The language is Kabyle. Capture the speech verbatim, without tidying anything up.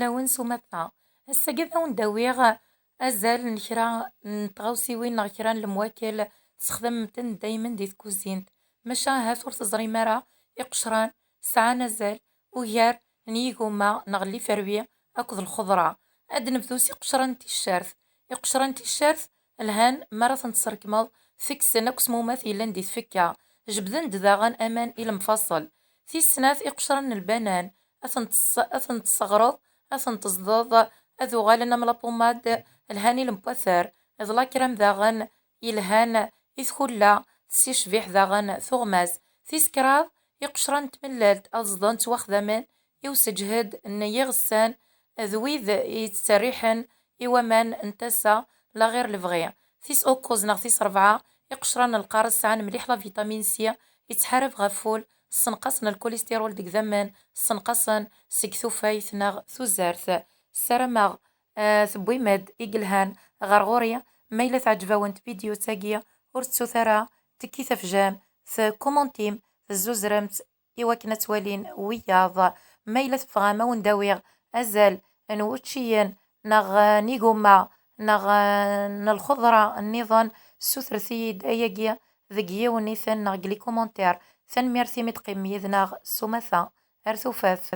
Awen s umata. Ass-agi ad awen-d-awiɣ azal n kra n tɣawsiwin neɣ kra n lemwakel tesxdamem-ten daymen di tkuzint, maca ahat ur teẓrim ara iqecran sɛan azal ugar n yigumma neɣ liferwi akked lxeḍra. Ad d-nebdu s iqecran n ticcert. Iqecran n ticcert lhan mi ara ten-tesrekmeḍ, tekksen akk smumat yellan di tfekka, jebden-d daɣen aman i lemfaṣel. Tis snat, iqecran n lbanan, ad ten-tess-, ad ten-tesseɣreḍ, ad ten-teẓdeḍ, ad uɣalen am la pommade, lhan i lemwater, d la crème daɣen yelhan i tkulla, tessicbiḥ daɣen tuɣmas. Tis kraḍ, iqecran n tmellalt ad ẓden ttwaxdamen i useǧhed n yiɣessan d wid yettserriḥen i waman n tasa la ɣir lebɣi. Tis ukkuẓ neɣ tis rebɛa, iqecran n lqaṛes sɛan mliḥ la vitamine C, yettḥarab ɣef wul, ssenqasen lkulistirul deg idammen, ssenqasen seg tufayt neɣ tuzert. Ssarameɣ, eh, tewwim-d i yelhan ɣer ɣur-i. Ma yella teɛǧeb-awen tvidyut-agi, ur tettut ara tekki tafjam, tkumantim, tezzuzremt i wakken ad twalin wiyaḍ. Ma yella tebɣam ad awen-d-awiɣ azal n wuččiyen neɣ, eh, n igumma neɣ, eh, n lxeḍra nniḍen, ssutret-iyi-d ayagi deg yiwen-iten neɣ deg les commentaires. Tanemmirt imi d-teqqimem yid-neɣ s umata. Ar tufat.